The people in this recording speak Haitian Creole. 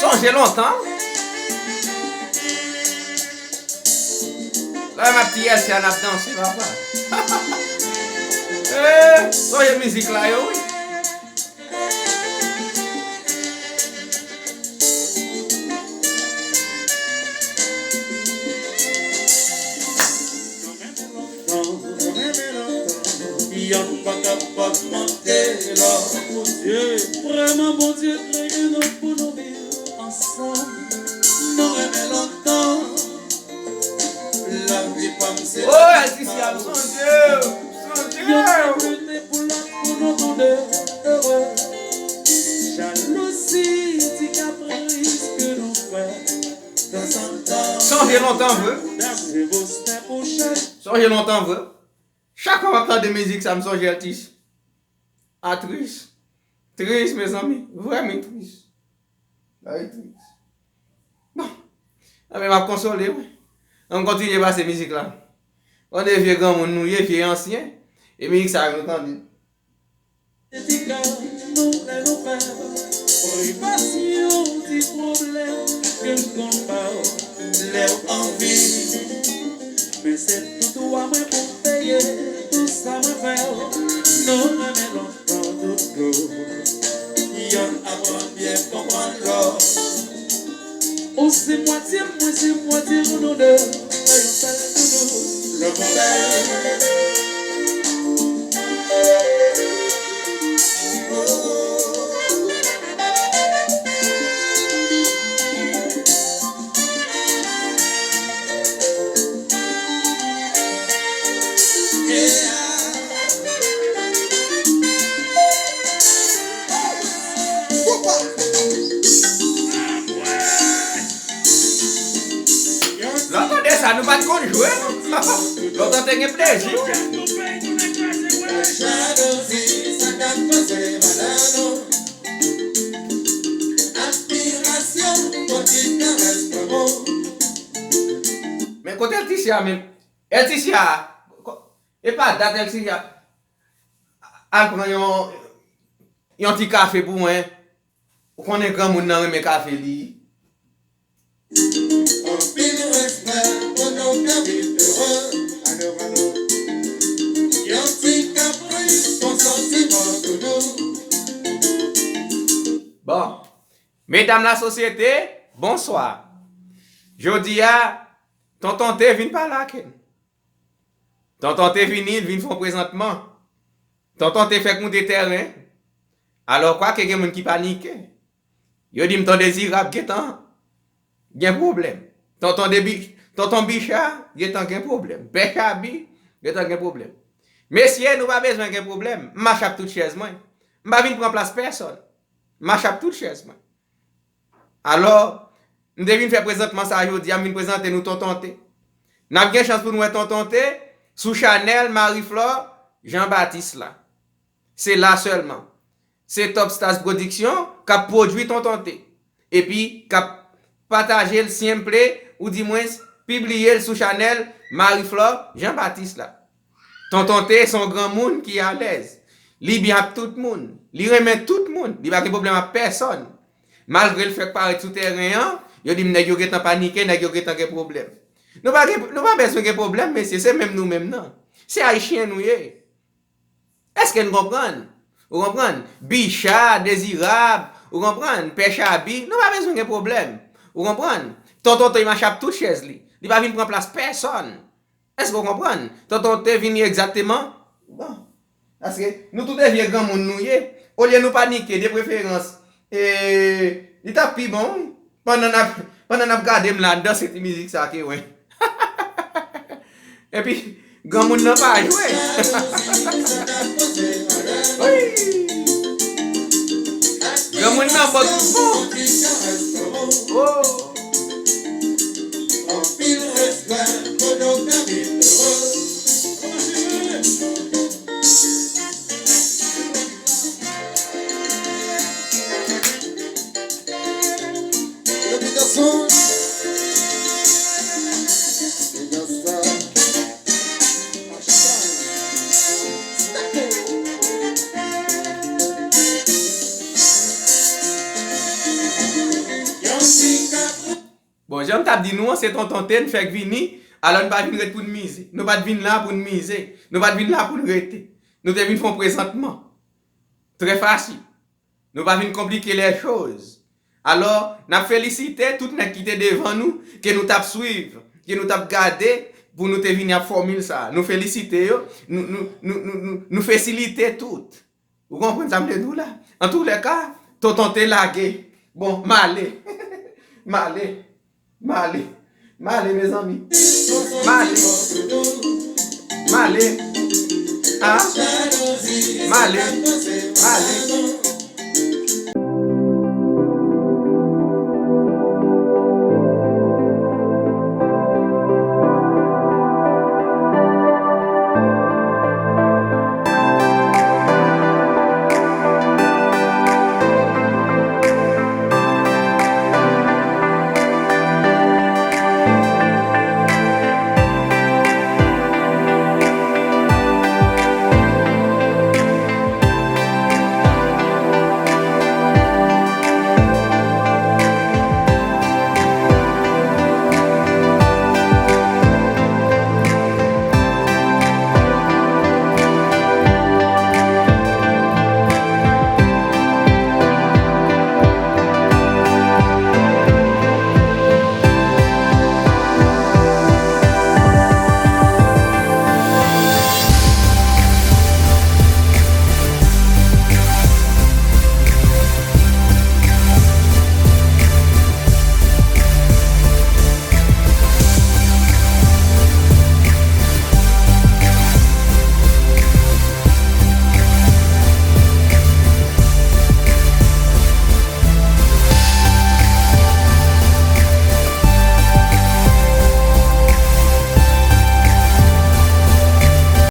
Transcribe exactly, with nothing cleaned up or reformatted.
Sonje lontan. Lè m ap ti yèsè a n ap danse, papa. Eh, sonje mizik la yo, wi. Yon pa kapab manke lò. Bondye, vrèman, Bondye kreye nou pou nou viv ansanm. Nou renmen lontan. Lavi pa m se... Oh, Leticia, m sonje w, m sonje w. Youn te lite pou lòt pou nou toude ere. Jalouzi, ti kapris ke nou fè tanzantan. Sonje lontan vre. Sonje lontan vre. Chak fwa m ap tande mizik sa, m sonje Leticia. A tris. Tris, mezanmi. Vrèman tris. Bagay tris. Bon. Anben, m ap konsole wi. Ann kontinye pase mizik la. On de vye granmoun nou ye, vye ansyen. E mizik sa nou tande. Ti kè nou lè nou fè privasyon ti pwoblèm ke m konn ba w lè w anvi. Men se tout ou a mwen pou m peye tout sa mwen fè w. Nou renmen lontan tout kou. Yon aprann byen konprann lò. Ou se mwatye m, mwen se mwatye nou, nou de fè yon sèl doudou. Lè mwen bèl. Lè w tande sa, nou pa t konn jwe, non? Lontan te gen plezi. Jalouzi, sa k ap koze malè nou. Admirasyon, pwòp ti karès lanmou. Men kote Leticia menm? Leticia, ko-, e pa dat Leticia al pran yon, yon ti kafe pou mwen. Ou konnen granmoun nan renmen kafe li. Anpil respè pou nou k ap viv ere. Yon ti kapris, yon santiman doudou. Bon, medam lasosyete, bonswa. Jodi a, Tonton T vin pale ak n. Tonton T vini, l vin fè yon prezantman. Tonton T fèk moute tèren. Alò, kwake gen moun ki panike. Yo di m Ton Dezirab gentan gen pwoblèm. Tonton Debi-, Tonton Bicha gentan gen pwoblèm. Pè Chabi gentan gen pwoblèm. Mesye, nou pa bezwen gen pwoblèm. M mache ak tout chèz mwen. M pa vin pran plas pèsonn. M mache ak tout chèz mwen. Alò, m te vin fè prezantman sa a jodi a, m vin prezante nou Tonton T. N ap gen chans pou n wè Tonton T sou chanèl Marie Flore Jean Baptiste la. Se la sèlman. Se Top Stars Production k ap pwodui Tonton T. Epi k ap pataje l, si m ple, oudimwens pibliye l sou chanèl Marie Flore Jean Baptiste la. Tonton T se yon granmoun ki alèz. Li byen ak tout moun. Li renmen tout moun. Li pa gen pwoblèm ak pèsonn. Malgre l fèk parèt sou tèren an, yo di m nèg yo gentan panike, nèg yo gentan gen pwoblèm. Nou pa gen, nou pa bezwen gen pwoblèm, mesye, se menm nou menm nan. Se Ayisyen nou ye. Èske n konprann? Ou konprann? Bicha, Dezirab, ou konprann? Pè Chabi, nou pa bezwen gen pwoblèm. Ou konprann? Tonton T mache ap tout chèz li. Li pa vin pran plas pèsonn. Èske w konprann? Tonton T vini egzakteman. Bon. Paske nou tout e vye granmoun nou ye. Olye nou panike, de preferans, e, li t ap pi bon, wi. Pandan n ap, pandan n ap gade m la, n danse ti mizik sa ke wen. Epi, granmoun nan pa jwe. Wi. Granmoun nan bon tout bon. Oh. Anpil respè pou nou k ap viv ere. Epi gason, epi gason. Yon Jan m t ap di nou an, se Tonton T n fèk vini, alò n pa vin ret pou n mize. Nou pa t vin la pou n mize. Nou pa t vin la pou n rete. Nou te vin fè yon prezantman. Trè fasil. Nou pa vin konplike lèchoz. Alò, n ap felisite tout nèg ki te devan nou, ke nou t ap swiv, ke nou t ap gade, pou nou te vini ak fòmil sa a. Nou felisite yo, nou, nou, nou, nou, nou, nou fesilite tout. Ou konprann sa m vle di w la? Antoulèka, Tonton T lage. Bon, m ale. M ale. M ale. M ale, mezanmi. M ale. M ale. Ah. M ale. M ale.